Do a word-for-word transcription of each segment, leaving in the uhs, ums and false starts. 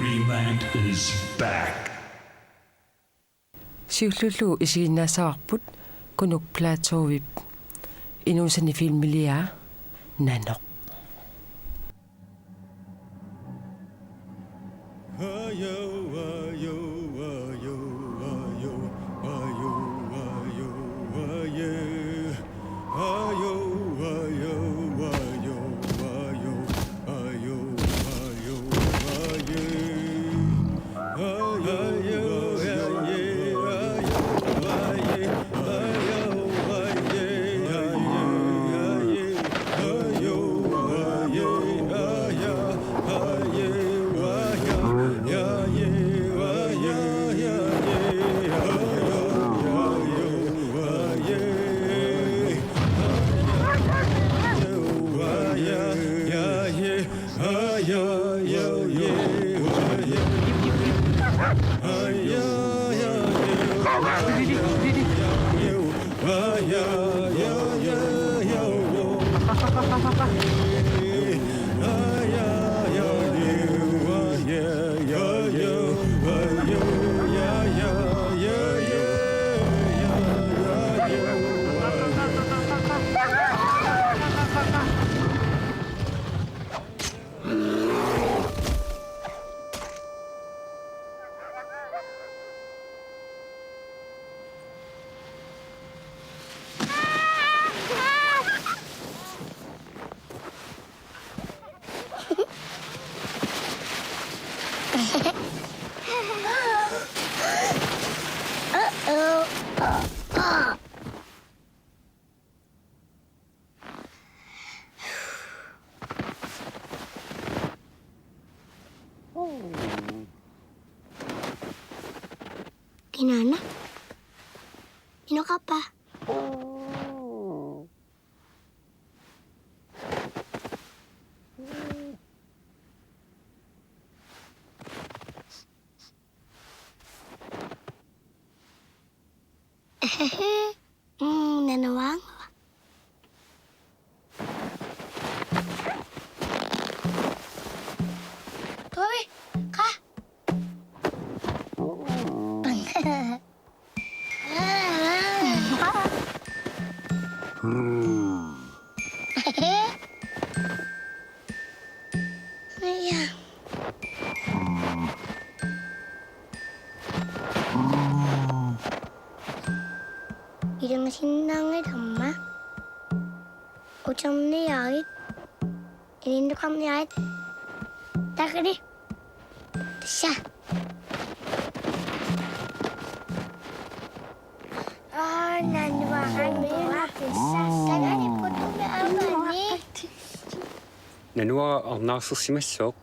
Dreamland is back. Siulliullugu isiginnaassavarput Kunuk Platovip inuusannik filmiliaa Nanoq. Kinaana? Inoqarpa? Mm, nanuaannguaq. Toi, qaa. Ja. Ilungasinnaanngilarma. Uterniarit. Ilinnukarniarit. Takkali. Tassa. Aa, nanuaannguaq. Tassa. Kanani putumi aamani. Nanuara arnaarsersimassooq.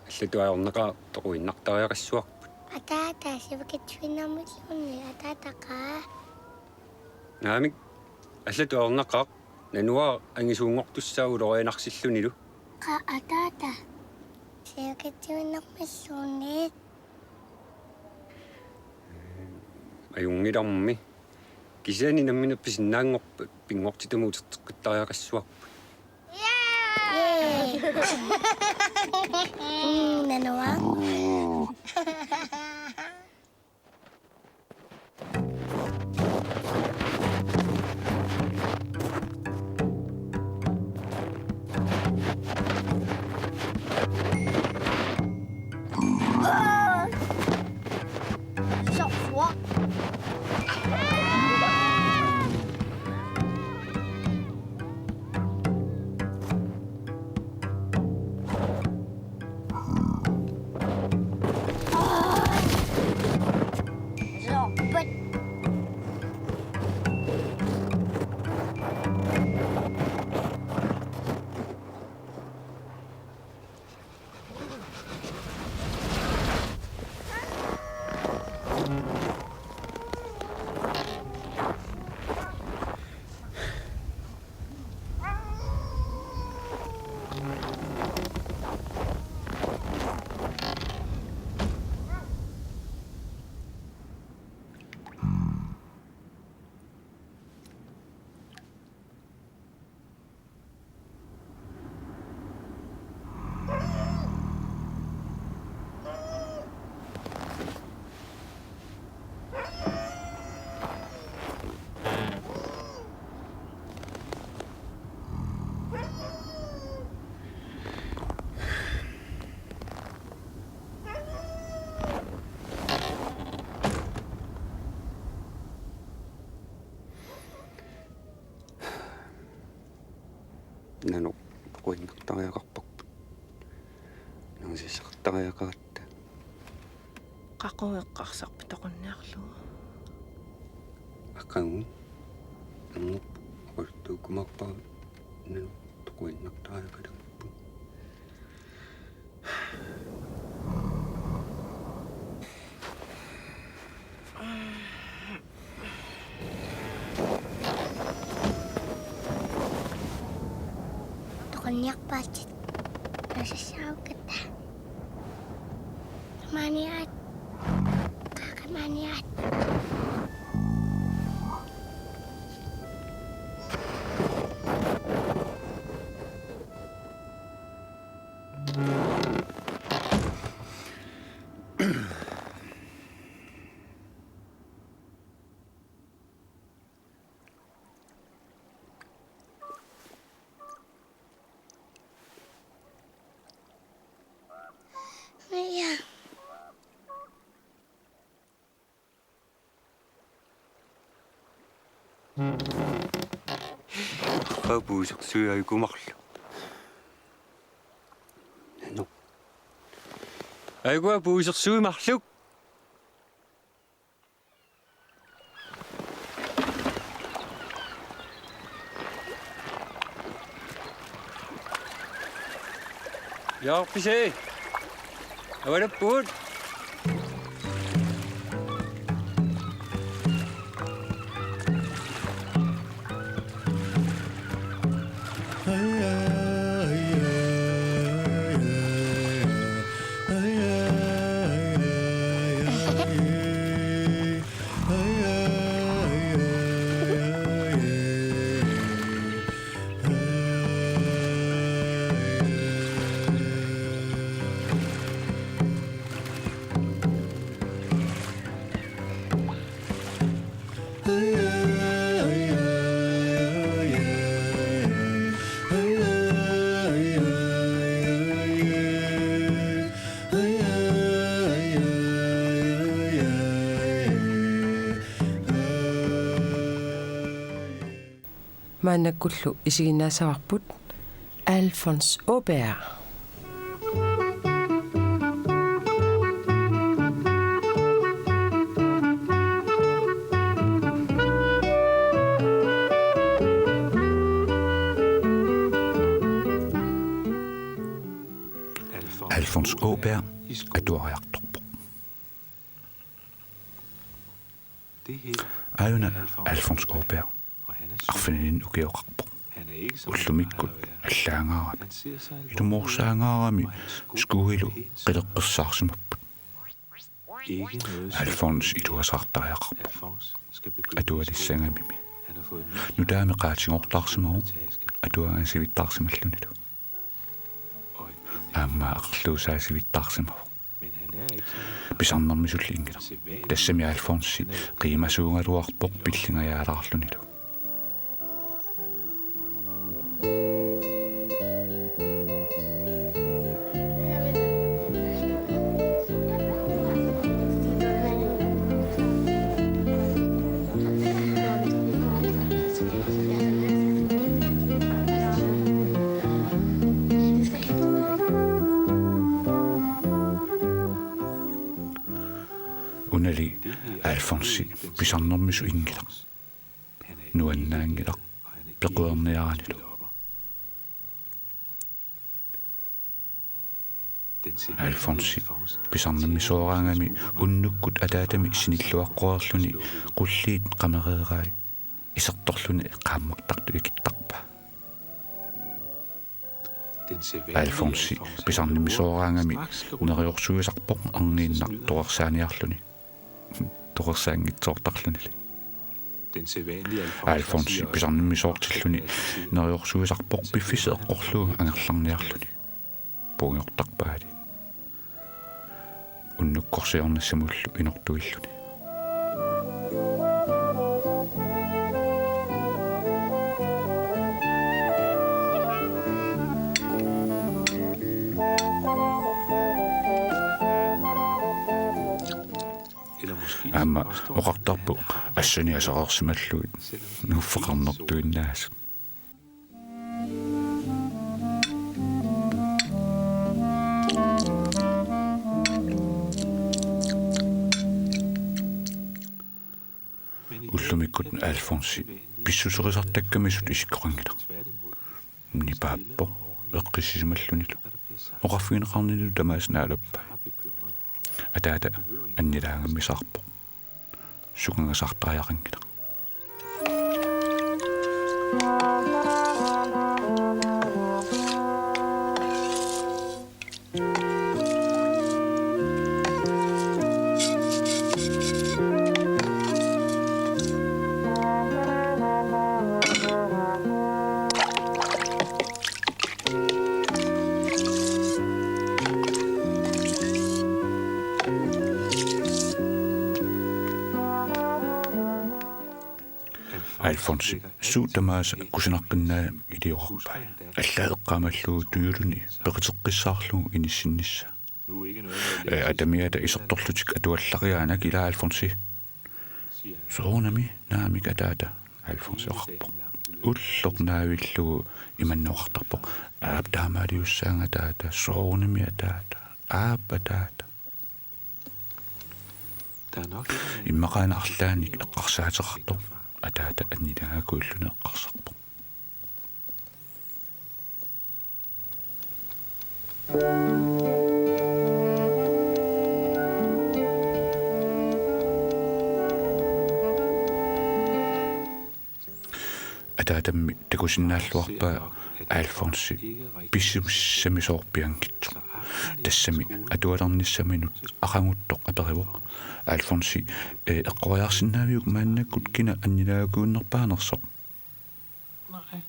Allatut ajornaqaaq toquinnartariaqassuarput. Ataata, sivikitsuinnarmilluunniit, ataataqaa. Naamik, allatut ajornaqaaq, nanuara angisuunngortussaavoq ulorianarsillunilu. Qaa ataata, sivikitsuinnarmilluunniit. Ajunngilarmi. Kisianni nammineq pisinnaanngorpat pinngortitamut uterteqqittariaqassuarput. Yay! Mm, nanuaannguaq. Nanoq toquinnartariaqarparput. Nangasassaqartariaqaratta. Qaqugu eqqarsarpit toqunniarlugu? Aqagu. Nanoq oqaluttuukkumaarpara nanoq toquinnartariaqalerput. Toqunniarpaatsit. Nasassaukkatta. Qamaniaat. Qamaniaat. Ja. Aqagu puisersuit ajukua marluk. Nanoq. Ajukua puisersuit marluk. Jaarpisi. Avalappugut. Maannakkullu isiginnaassavarput Alfons Åberg. Alfons Åberg atuariartorpoq. Aajuna Alfons Åberg arfininni ukioqarpoq. Ullumikkut allaangaarami, ilumoorsaangaarami skuilu qileqqissaarsimapput. Alfons iluasaartariaqarpoq. Atualissagamimi. Nutaamik qaatinngortaarsimavoq atuagaq sivittaarsimallunilu. Aamma aqerluusaa sivittaarsimavoq. Pisarnermisulli inngilaq. Tassami Alfonsi qiimasuugaluarpoq pillingajaalaarlunilu. Unali Alfonsi pisarnermisut inngilaq. Nuannaanngilaq peqerniaranilu. Alfonsi pisarnermisooraangami unnukkut ataatami sinilluaqqoreerluni qulliit qamereerai isertorluni qaammartartut ikittarpaa. Alfonsi pisarnermisooraangami neriorsuisarpoq arniinnaq torersaaniarluni. Torersaanngitsoortarlunili. Alfonsi pisarnermisoortilluni neriorsuisarpoq piffissaq eqqorlugu angerlarniarluni. Puigortarpaali. Unnukkorsiornissamullu inortuilluni. Aamma oqartarpoq assani asereersimallugit nuuffeqarnertuinnaasut. Ikkut Alfonsi pissuserisartakkamisut isikkoqanngilaq. Nipaappoq eqqissisimallunilu. Oqarfigineqarninilu tamaasa naalappai. Ataata annilaangamisaarpoq. Sukangasaartariaqanngilaq. Alfonsi suut tamaasa kusanaqqinnaanik iliorarpai. Allaat eqqaamallugu tujuluni peqiteqqissaarlugu inissinnissaa. Ee, atamiata isertorlutik atuallariaannak, ilaa Alfonsi? Soorunami, naamik ataata, Alfonsi oqarpoq. Ulloq naavillugu imannak oqartarpoq: Aap, taamaaliussaanga ataata, soorunami ataata, aap ataata. Immaqaana arlaannik eqqarsaateqartoq ataata annilaangakujulluni eqqarsarpoq. Ataatammi takusinnaalluarpaa Alfonsi pissusissamisoorpianngitsoq. Tassami atualernissaminut aqaguttoq aperivoq: Alfonsi, ee, eqqoriarsinnaaviuk maannakkut kina annilaangakujunnerpaanersoq? Nej, siger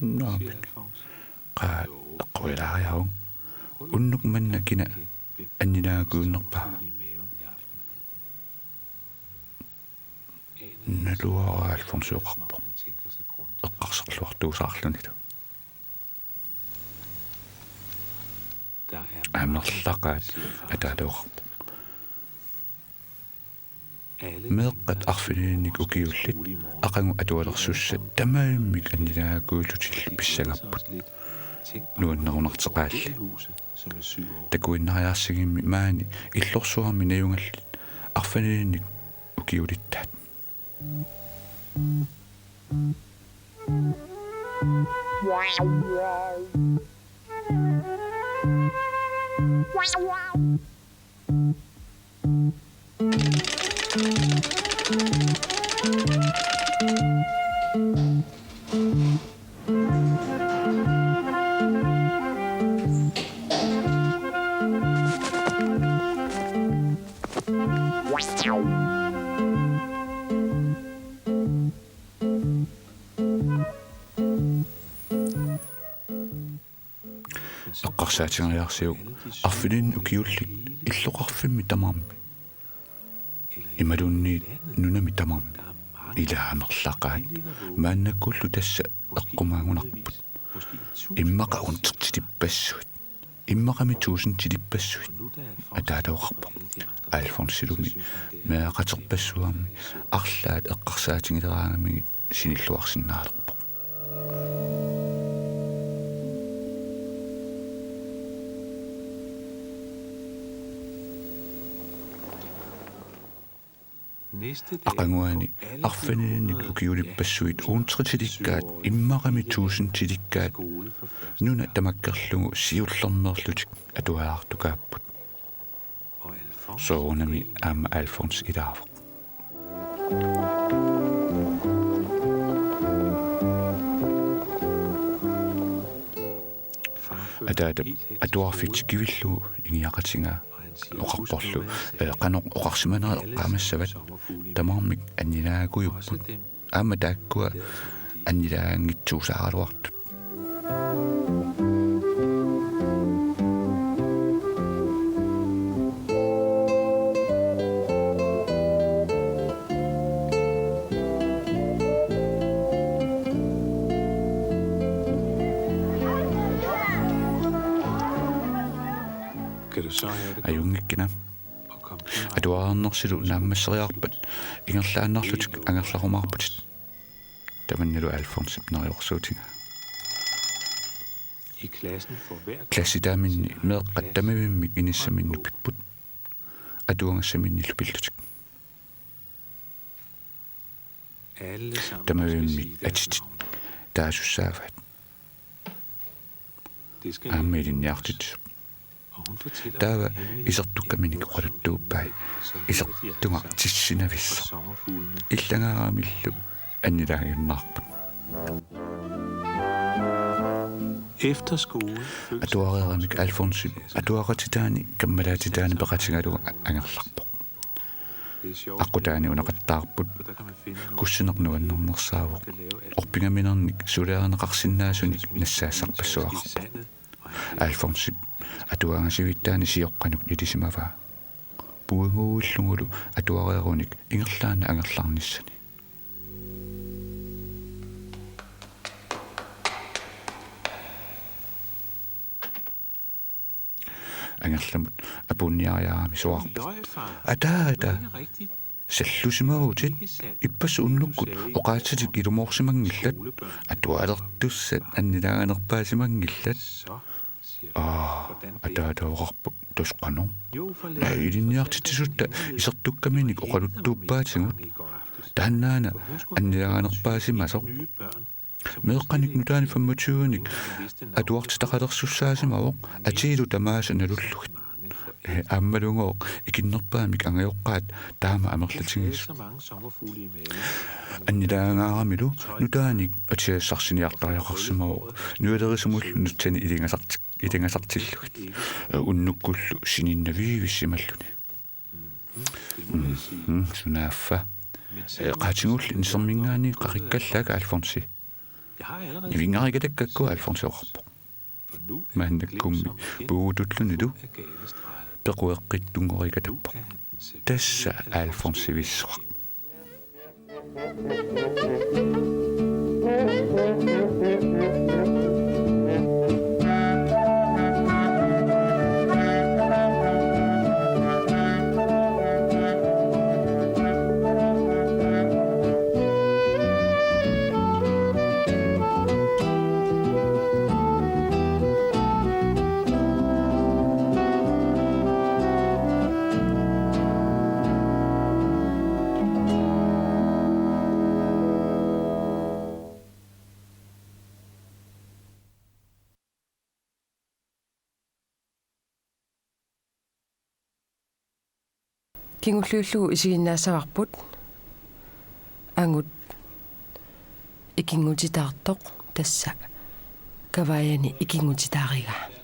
Naamik. Alfons. Qaa, eqqorilaariaruk. Unnuk manna kina annilaangakujunnerpaa? Naluara, Alfonsi oqarpoq eqqarsarluartuusaarlunilu. Amerlaqaat, ataata oqarpoq. Meeqqat arfinilinnik ukiullit aqagu atualersussat tamarmik annilaangakujullutillu pissagapput. Nuannerunarteqaalli. Takuinnariarsigimmi maani illorsuarmi najugallit arfinilinnik ukiulittaat. Eqqarsaatigeriarsiuk arfinilinnik ukiullit illoqarfimmi tamarmi imaluunniit nunami tamarmi. Ilaa amerlaqaat, maannakkullu tassa eqqumaagunarput. Immaqa uuntertilippassuit. Immaqami tuusintilippassuit, ataata oqarpoq. Alfonsilumi meeraqaterpassuarmi arlaat eqqarsaatigileraangamigit sinilluarsinnaalerpoq. Aqaguani arfinilinnik ukiulippassuit uuntertilikkaat, immaqami tuusintilikkaat nuna tamakkerlugu siullermeerlutik atuaartukaapput. Soorunami aamma Alfons ilaavoq. Ataata atuarfik tikivillugu ingiaqatigaa oqarporlu: Ee, qanoq oqarsimanera eqqaamassavat, tamarmik annilaangakujupput. Aamma taakkua annilaanngitsuusaaraluartut. Ajunngikkina. Atuarnersilu naammasseriarpat ingerlaannarlutit angerlarumaarputit. Tamannalu Alfonsip neriorsuutigaa. Klassitaaminni meeqqat tamavimmik inissaminut pipput, atuagassaminnillu pillutik. Tamavimmik atitit taasussaavaat. Aamma ilinniartitsisoq. Taava isertukkaminik oqaluttuuppai isertugaq tissinavissoq. Illangaaramillu annilaagiunnaarput. Atuareeramik Alfonsip atuaqatitaani kammalaatitaani peqatigalugu angerlarpoq. Aqqutaani unaqattaarput. Kussineq nuannernersaavoq. Orpingaminernik suliarineqarsinnaasunik nassaassarpassuaqarpoq. Alfonsip atuagaqatigiittaani sioqqanut ilisimavaa. Puiguillugulu atuareerunik ingerlaannaq angerlarnissani. Angerlamut apuunniariarami soorlu: Ataata, sallusimavutit, ippassaq unnukkut oqaatsitik ilumoorsimanngillat, atualertussat annilaanganerpaasimanngillat. Aa, ataata oqarpoq: Tassa qanoq? Naa, ilinniartitsisutta isertukkaminik oqaluttuuppaatigut. Taannaana annilaanganerpaasimasoq. Meeqqanik nutaanik femogtyvenik atuartitaqalersussaasimavoq, atiilu tamaasa nalullugit. Ee, aammalugooq ikinnerpaamik angajoqqaat taama amerlatigisut. Annilaangaaramilu nutaanik atisassarsiorniartariaqarsimavoq, nuilerisumullu nutsani ilingasartik-, ilingasartillugit. Ee, unnukkullu sininnaviivissimalluni. Mhm, sunaaffa. Ee, qaatigulli niserminngaanniit qaqikkallaak, Alfonsi. Nivinngarikatakkakku, Alfonsi oqarpoq. Maannakkummi puugutullunilu pequeqqittunngorikatappoq. Tassa Alfonsivissoq. Kingulliullugu isiginnaassavarput angut ikinngutitaartoq, tassa kavaajani ikinngutitaarigaa.